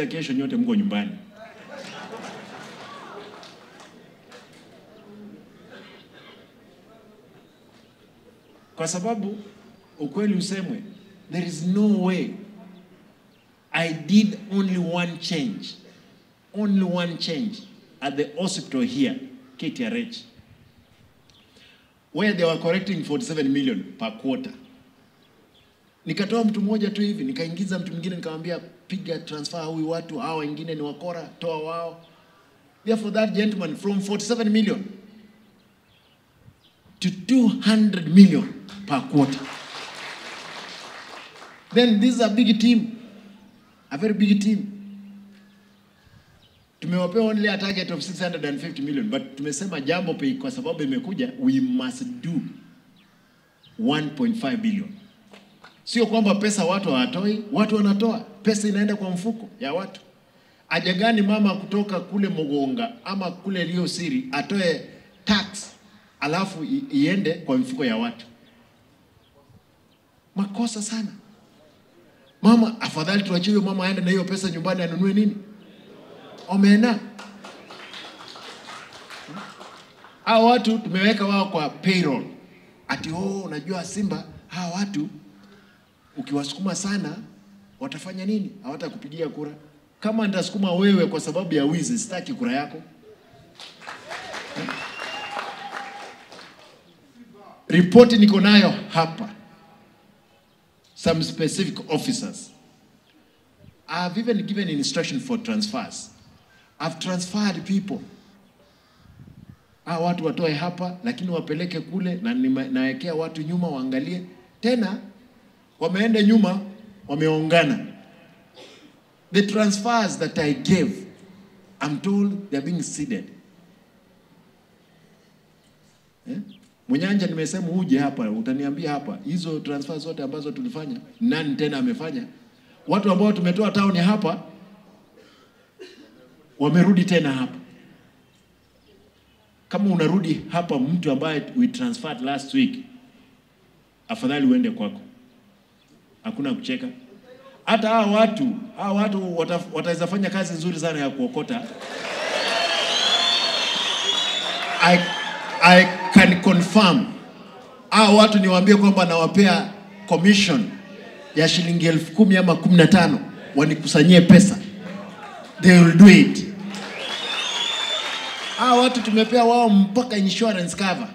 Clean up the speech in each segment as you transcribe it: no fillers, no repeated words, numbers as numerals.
Kesho nyote mko nyumbani. Kwa sababu ukweli usemwe, there is no way. I did only one change. Only one change at the hospital here, KTRH, where they were collecting 47 million per quarter. Nikatoa mtu mmoja tu hivi, nikaingiza mtu mwingine, nikamwambia piga transfer huyu watu, hao wengine ni wakora, toa wao. Therefore that gentleman from 47 million to 200 million per quarter. Then this is a big team, a very big team. Tumewapea only a target of 650 million, but tumesema Jambo Pay kwa sababu imekuja, we must do 1.5 billion. Sio kwamba pesa watu hawatoi, watu wanatoa. Pesa inaenda kwa mfuko ya watu. Haja gani mama kutoka kule Mogonga ama kule Liosiri atoe tax alafu iende kwa mfuko ya watu? Makosa sana. Mama, afadhali tuachie mama aende na hiyo pesa nyumbani anunue nini? Omena. Hao watu tumeweka wao kwa payroll. Ati oh, unajua Simba, hao watu ukiwasukuma sana watafanya nini? Hawatakupigia kura. Kama nitasukuma wewe kwa sababu ya wizi, sitaki kura yako. Ripoti niko nayo hapa. Some specific officers. I've even given instruction for transfers. I've transferred people. Hao watu watoe hapa lakini wapeleke kule, na nawekea watu nyuma waangalie. Tena wameenda nyuma, wameongana. The transfers that I gave, I'm told they are being seeded. Eh? Munyanja nimesema uje hapa, utaniambia hapa, hizo transfers zote ambazo tulifanya, nani tena amefanya? Watu ambao tumetoa town hapa, wamerudi tena hapa. Kama unarudi hapa mtu ambaye we transferred last week, afadhali uende kwako. Hakuna kucheka. Hata hawa watu wataweza fanya kazi nzuri sana ya kuokota. I can confirm. Hawa watu niwaambie kwamba nawapea commission ya shilingi 10,000 ama 15 wanikusanyie pesa. They will do it. Hawa watu tumepea wao mpaka insurance cover.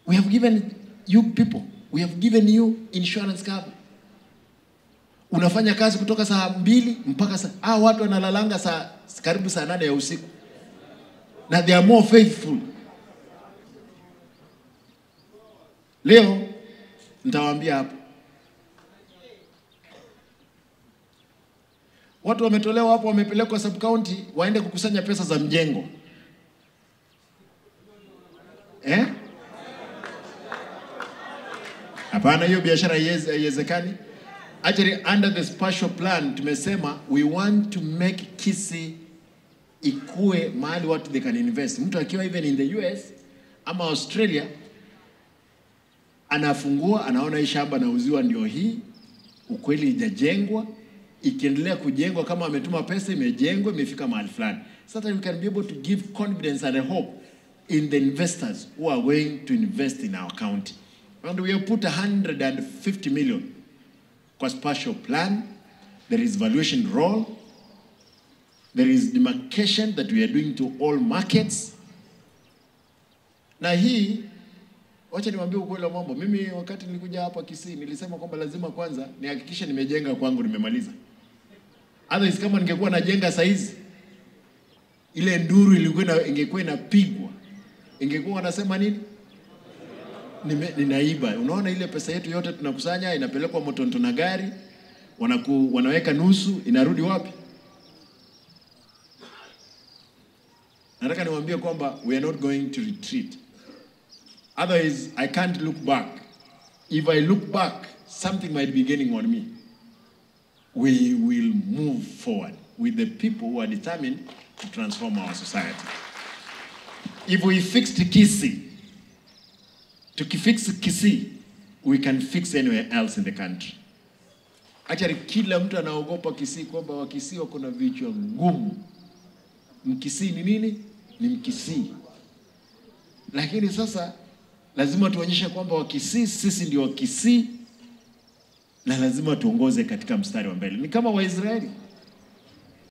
We have given you people, we have given you insurance cover. Unafanya kazi kutoka saa 2 mpaka saa, watu wanalalanga saa karibu saa 8 ya usiku. Na they are more faithful. Leo nitawaambia hapo. Watu wametolewa hapo, wamepelekwa sub county waende kukusanya pesa za mjengo. Eh? Hapana, hiyo biashara haiwezekani. Actually, under the special plan tumesema we want to make Kisii ikue mahali watu they can invest. Mtu akiwa even in the US ama Australia anafungua, anaona hii shamba nauziwa ndio hii, ukweli haijajengwa, ikiendelea kujengwa kama ametuma pesa imejengwa, imefika mahali fulani. So that we can be able to give confidence and a hope in the investors who are going to invest in our county. And we have put 150 million kwa special plan. There is valuation roll. There is demarcation that we are doing to all markets. Na hii, wacha niwaambie ukweli wa mambo. Mimi wakati nilikuja hapa Kisii nilisema kwamba lazima kwanza nihakikishe nimejenga kwangu, nimemaliza. Otherwise kama ningekuwa najenga saizi, ile nduru ilikuwa ingekuwa inapigwa. Ingekuwa wanasema nini? Ninaiba. Unaona ile pesa yetu yote tunakusanya inapelekwa Motonto na gari, wanaweka nusu, inarudi wapi? Nataka niwaambie kwamba we are not going to retreat. Otherwise, I can't look back. If I look back, something might be gaining on me. We will move forward with the people who are determined to transform our society. If we fixed Kisii, to fix Kisii, we can fix anywhere else in the country. Actually kila mtu anaogopa Kisii kwamba Wakisii wako na vichwa ngumu. Mkisii ni nini? Ni Mkisii. Lakini sasa lazima tuonyeshe kwamba Wakisii sisi ndio Wakisii na lazima tuongoze katika mstari wa mbele. Ni kama Waisraeli.